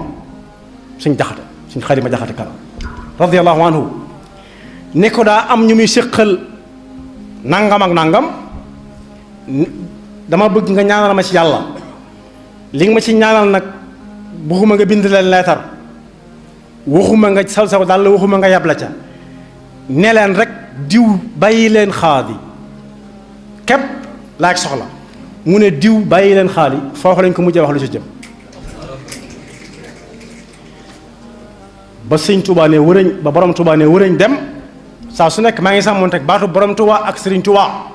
suñ jaxate suñ Xaadima Jaxate Kala radiyallahu anhu ne ko daa am ñu muy séqal nangam ak nangam dama bëgg nga ñaanal ma ci yàlla li nga ma ci ñaanal nag waxuma nga bind leen leetar waxuma nga sal saw daal waxuma nga yabla ca ne leen rek diw bàyyi leen xaadi képp laaj soxla mu ne diw bàyyi leen xaali foofu lañ ko mujjee wax lu ci jëm ba sëñ Touba ne wërëñ ba borom Touba ne wërëñ dem saa su nekk maa ngi sàmmoon teg baatu borom Touba ak Serigne Touba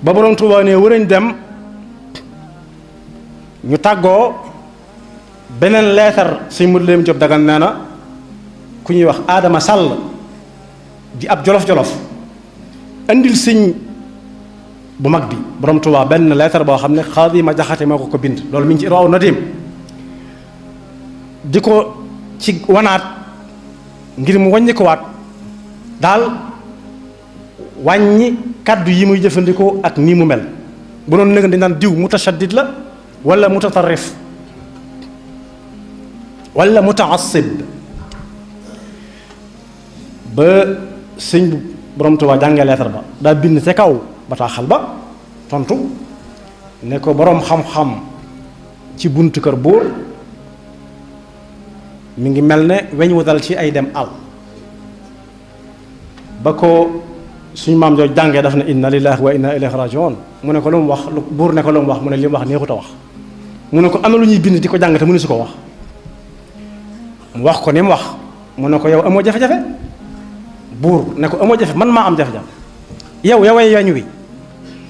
ba borom Touba ne wërëñ dem ñu tàggoo beneen leetar sëñ Modou Lamine Diop Dagana nee na ku ñuy wax Adama Sall di ab jolof-jolof andil sëñ bu mag bi borom Touba benn leetar boo xam ne xaadi ma jaxate moo ko bind loolu mi ngi ci raw nadim di ko ci wanaat ngir mu wàññi ko waat daal wàññi kàddu yi muy jëfandikoo ak nii mu mel bu doon nëgën di naan diw mutashaddid la wala mutatarrif wala mutaassib ba sëñ bu borom Tuubaa jàngee leetar ba daa bind ca kaw bataaxal ba tontu ne ko boroom xam-xam ci buntu kër buur mi ngi mel ne weñ wu dal ci ay dem àll ba ko suñu maam jooju jàngee daf ne inna lillahi wa inna ilayhi rajiun mu ne ko lu mu wax buur ne ko lu mu wax mu ne li mu wax neexut a wax mu ne ko am na lu ñuy bind di ko jàng te mënu su ko wax mu wax ko ni mu wax mu ne ko yow amoo jafe-jafe buur ne ko amoo jafe man maa am jafe-jafe yoway weñ wi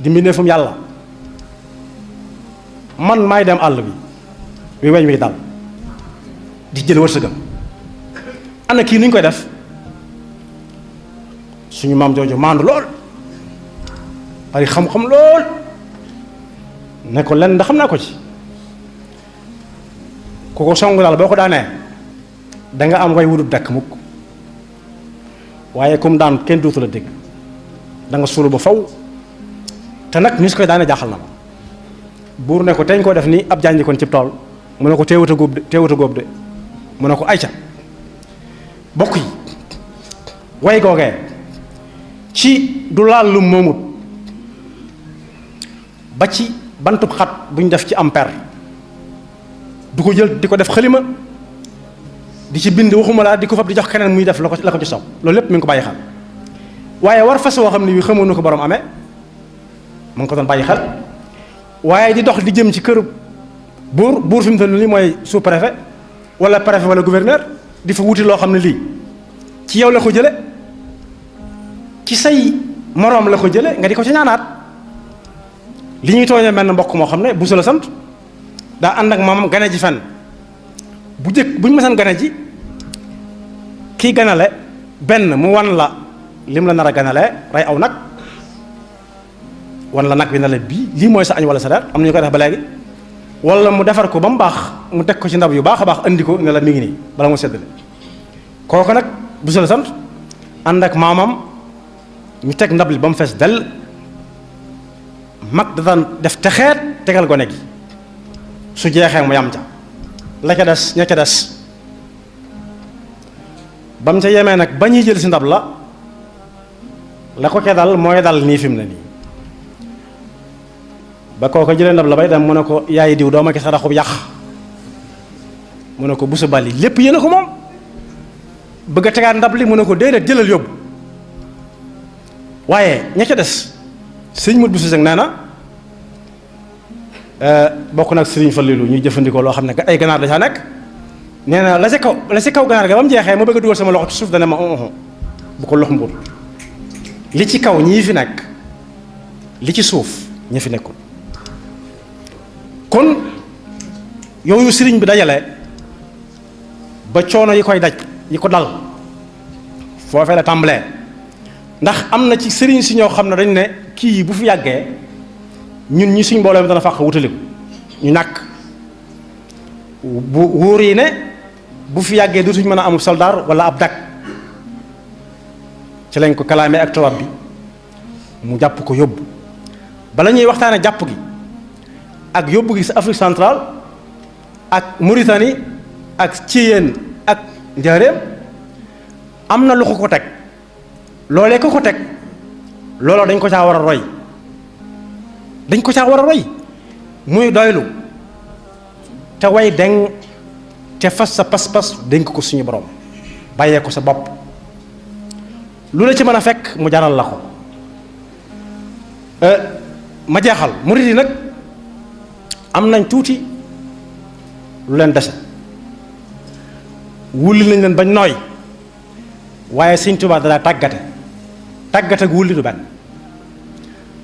di mbindeefum yàlla man maay dem àll bi wi weñ wi dal di jël wërsëgam ana kii nuñ koy def suñu maam jooju maandu lool bari xam-xam lool ne ko lenn da xam naa ko ci ku ko song daal boo ko daanee danga am way wudut dakk mukk waaye comme daan kenn dootu la dégg da nga suulu ba faw te nag ni su koy daane jaaxal na ma buur ne ko teñ koo def ni ab jànji kon cib tool mu ne ko teewut a góob de mu ne ko ayca bokk yi way googee ci du laal lu moomut ba ci bantub xat bu ñu def ci am per du ko jël di ko def xalima di ci bind waxuma laa di ko fab di jox keneen muy def la ko ci sow loolu lépp mi ngi ko bàyyi xel waaye war fas woo xam ne wi xamoon na ko borom amee mu ngi ko doon bàyyi xel waaye di dox di jëm ci kër buur fi mu toll nii mooy sous préfet wala préfet wala gouverneur di fa wuti loo xam ne lii ci yow la ko jële ci say moroom la ko jële nga di ko ci ñaanaat li ñuy tooñee mel na mbokk moo xam ne bu la sant daa ànd ak moomam gane ji fenn bu jëkk bu ñu mësan gane ji kii ganale benn mu wan la lim la nar a ganalee rey aw nag wan la nag bi na la bii lii mooy sa añ wala sa reer am na ñu koy def ba léegi wala mu defar ko ba mu baax mu teg ko ci ndab yu baax a baax andi ko ne la mi ngi nii bala mu seddale kooku nag bu la sant ànd ak maamam ñu teg ndab li ba mu fees dell mag da daan def texeet tegal gone gi su jeexee mu yam ca la ca des ña ca des ba mu ca yemee nag ba ñuy jël si ndab la ko ca dal mooy dal nii fi mu ne nii ba kooko jëlee ndab la bay dem mu ne ko yaay diw doo ma ki saraxub yàq mu ne ko bu sa bali lépp yéen a ko moom bëgg a tegaat ndab li mu ne ko déedéet jëlal yóbbu waaye ña ca des sëñ mut bu si nee na bokk nag sëriñ Fallilu ñuy jëfandikoo loo xam ne ay ganaar da caa nekk nee na la si kaw ganaar ga ba mu jeexee ma bëgg a dugal sama loxo ci suuf dana ma bu ko lox mbuur li ci kaw ñii fi nekk li ci suuf ñi fi nekkul kon yooyu sëriñ bi dajale ba coono yi koy daj yi ko dal foofee la tàmbalee ndax am na ci sëriñ si ñoo xam ne dañ ne kii bu fi yàggee ñun ñi suñ mbooloo mi dana fàq wutaliku ñu ñàkk bu wóor yi ne bu fi yàggee dootuñ mën a amul soldaar wala ab dak ci lañ ko kalaamee ak tubaab bi mu jàpp ko yóbbu bala ñuy waxtaane jàpp gi ak yóbbu gi sa Afrique centrale ak Mauritanie ak Thiéyène ak Njaaréem am na lu ko teg loolee ko teg looloo dañ ko caa war a roy muy doylu te way deng te fas sa pas-pas dénk ko suñu borom bàyyee ko sa bopp lu la ci mën a fekk mu jaral la ko ma jeexal murid yi nag am nañ tuuti lu leen dese wulli nañ leen bañ nooy waaye Sëñ Tuubaa dalaa tàggat ak wulli du benn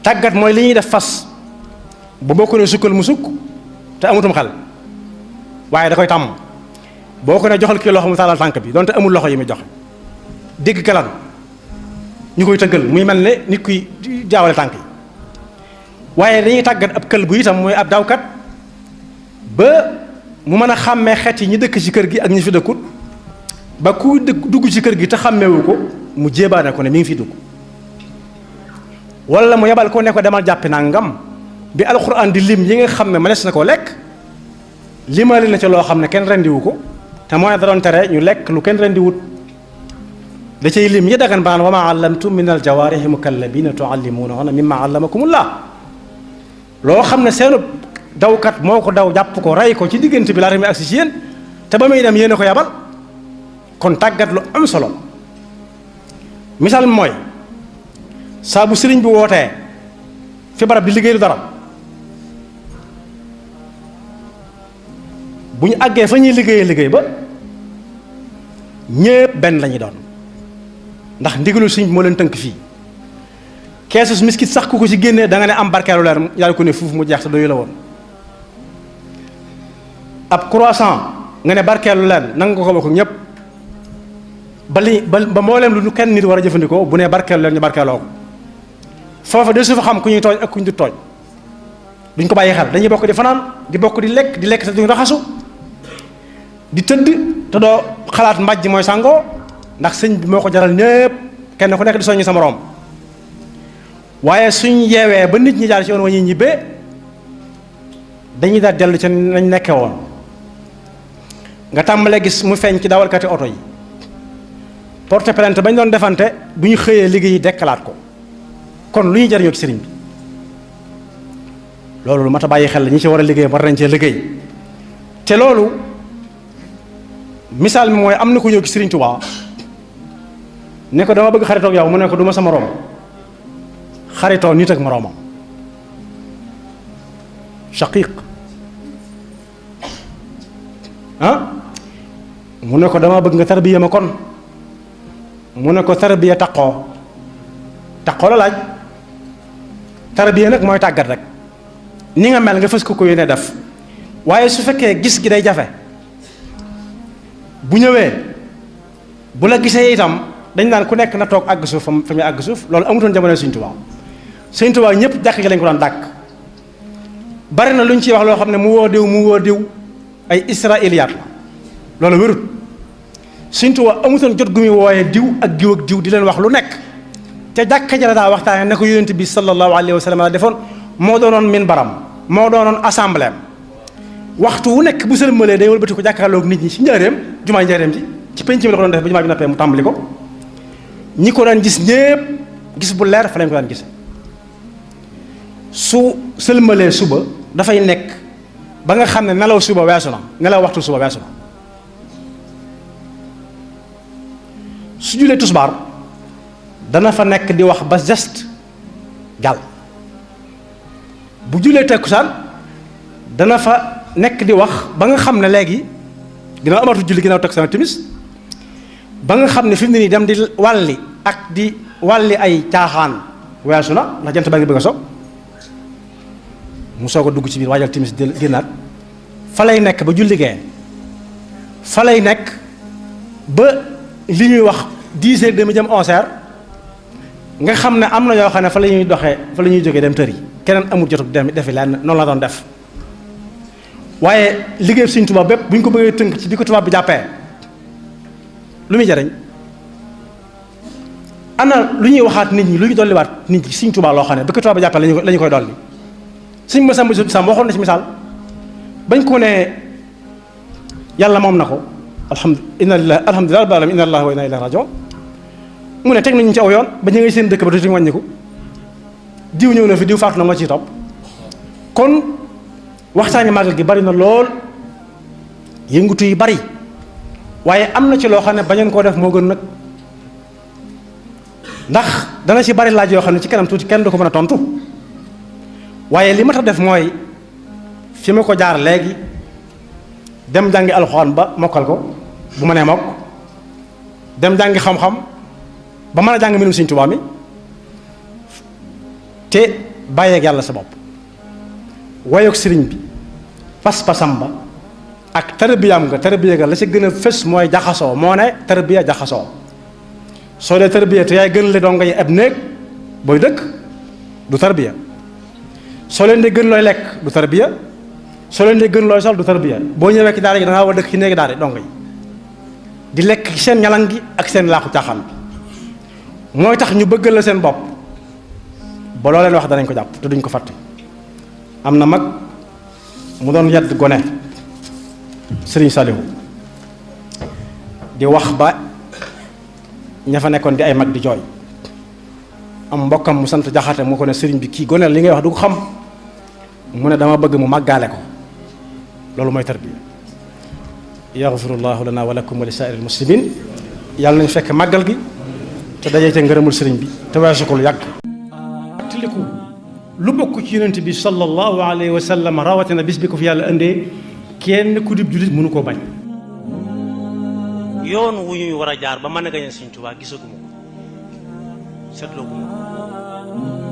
tàggat mooy li ñuy def fas ba boo ko ne sukkal mu sukk te amutum xel waaye da koy tàmm boo ko ne joxal kii loxo mu taalal tànk bi donte amul loxo yi muy joxe dégg galan ñu koy tëggal muy mel ne nit kuy jaawale tànk yi waaye dañuy tàggat ab kël bu itam mooy ab dawkat ba mu mën a xàmmee xeet yi ñi dëkk ci kër gi ak ñi fi dëkkut ba ku dugg ci kër gi te xàmmeewu ko mu jébaane ko ne mi ngi fi dugg wala mu yebal ko ne ko demal jàppi nangam bi alxuraan di lim yi nga xam ne mënees na koo lekk limali na ci loo xam ne kenn rendiwu ko te mooy da doon tere ñu lekk lu kenn rendiwut da cay lim yi dagan banaan wa ma allamtum min al jawaarihi mukallabina tuallimuunahunna mimma allamakumullah loo xam ne seenu dawkat moo ko daw jàpp ko rey ko ci diggante bi laata muy agsi ci yéen te ba muy dem yéen a ko yabal kon tàggat lu am solo misaal mooy saa bu sëriñ bi wootee fi barab di liggéey lu dara bu ñu àggee fa ñuy liggéey ba ñépp benn la ñuy doon ndax ndigalu sëriñ bi moo leen tënk fii keesus miskit sax ku ko ci génnee da nga ne am barkeelu leer yàlla ko ne fuuf mu jeex te doyu la woon ab croissant nga ne barkeelu leen nanga ko bokk ñépp ba mbooleem lu kenn nit war a jëfandikoo bu ne barkeelu leen ñu barkeeloo ko foofa de su fa xam ku ñuy tooñ ak ku ñu du tooñ duñ ko bàyyi xel dañuy bokk di fanaan di bokk di lekk te duñ raxasu di tëdd te doo xalaat mbàjj mooy sàngoo ndax sëñ bi moo ko jaral ñépp kenn ku nekk di soññi sa moroom waaye suñ yeewee ba nit ñi jaar ci yoon wa ñuy ñibbee dañuy daal dellu ci nañ nekke woon nga tàmbalee gis mu feeñ ci dawalkati oto yi porte plainte bañ doon defante bu ñu xëyee liggéey dekkalaat ko kon lu ñuy jariñoo ci sëriñ bi loolu lu mat a bàyyi xel la ñi ci war a liggéey war nañ cee liggéey te loolu misaal mi mooy am na ku ñëw ci sëriñ Tuubaa ne ko dama bëgg xaritoog yow mu ne ko du ma sa moroom xaritoo nit ak moroomam shaqiq mu ne ko dama bëgg nga tarbiya ma kon mu ne ko tarbiya taqoo la laaj tarbiya nag mooy tàggat rek ni nga mel nga fës ko yéene def waaye su fekkee gis gi day jafe bu ñëwee bu la gisee itam dañ naan ku nekk na toog àgg suuf fa muy àgg suuf loolu amutoon jamono Sëñ Tuubaa Sëñ Tuubaa ñëpp jàkk gi lañ ko daan dàkk bari na lu ñu ciy wax loo xam ne mu woo diw ay israiliyaat la loolu wérut Sëñ Tuubaa amutoon jot gu muy wooyee diw ak diw di leen wax lu nekk te jàkka ja la daa waxtaane ne ko yonent bi sallallahu alayhi wa sallam la defoon moo doonoon minbaram moo doonoon assemblée waxtu wu nekk bu sëlmalee day wëlbati ko jàkkaarloog nit ñi ci njaareem jumaa njaareem ci penc mi la ko doon def ba jumaa ji noppee mu tàmbali ko ñi ko daan gis ñépp gis bu leer fa lañ ko daan gise su sëlmalee suba dafay nekk ba nga xam ne nelaw suba weesu na nelaw waxtu suba weesu na su julee tusbaar dana fa nekk di wax ba geste jàll bu julee takkusaan dana fa nekk di wax ba nga xam ne léegi ginnaaw amatu julli ginnaaw takkusaan timis ba nga xam ne fi mu ne nii dem di wàlli ak di wàlli ay caaxaan weesu na ndax jant ba ngi bëgg a so mu soog a dugg ci biir waajal timis génnaat fa lay nekk ba julli gee fa lay nekk ba li ñuy wax 10h30 jëm 11h nga xam ne am na ñoo xam ne fa la ñuy doxee fa la ñuy jógee dem tër yi keneen amul jotug dem defi lenn noonu la doon def waaye liggéey Sëñ Tuubaa bépp bu ñu ko bëggee tënk ci bi ko tubaab bi jàppee lu muy jariñ ana lu ñuy waxaat nit ñi lu ñu dolliwaat nit ñi Sëñ Tuubaa loo xam ne bi ko tubaab bi jàppee la ñu koy dolli Sëñ Masamba Sam waxoon na ci misaal bañ ko ne yàlla moom na ko alhamdulilah rabbil alamin inna lillahi wa inna ilayhi raji'un mu ne teg nañu ci aw yoon ba ñu ngay seen dëkk ba tuuti wàññiku diw ñëw na fi diw faatu na nga ciy topp kon waxtaani màggal gi bari na lool yëngutu yi bari waaye am na ci loo xam ne bañoon koo def moo gën nag ndax dana ci bari laaj yoo xam ne ci kanam tuuti kenn du ko mën a tontu waaye li ma tax def mooy fi ma ko jaar léegi dem jàngi alxuraan ba mokkal ko bu ma nee mokk dem jàngi xam-xam ba mën a jàng mbirum Sëriñ Tuubaa mi te bàyyeeg yàlla sa bopp wayoog sëriñ bi pas-pasam ba ak tarbiyaam nga tarbiya ga la ci gën a fës mooy jaxasoo moo ne tarbiya jaxasoo soo dee tarbiya te yaay gën le doo ngay ab néeg booy dëkk du tarbiya soo leen di gën looy lekk du tarbiya soo leen di gën looy sol du tarbiya boo ñëwee ci daara gi da ngaa war a dëkk ci néegi daara dong yi di lekk ci seen ñalan gi ak seen laaxu caaxaan bi mooy tax ñu bëggal la seen bopp ba loo leen wax danañ ko jàpp te duñ ko fàtte. am na mag mu doon yedd gone Sëriñ Saliou di wax ba ña fa nekkoon di ay mag di jooy am mbokkam mu sant Jaxate mu ko ne sëriñ bi kii gone li ngay wax du ko xam mu ne dama bëgg mu màggaale ko loolu mooy tarbiya. yaxfirullahu lana wa lakum wa li saa'iril muslimin yàlla nañ fekk màggal gi te dajee ca ngërëmul sëriñ bi te weesu ko lu yàgg. fàttaliku lu bokk ci yonent bi sallallahu alayhi wa sallam rawatina bis bi ko fi yàlla indee kenn ku dib jullit mënu koo bañ. yoon wu ñuy war a jaar ba mën a gañe Sëriñ Tuubaa gisaguma ko seetloo guma ko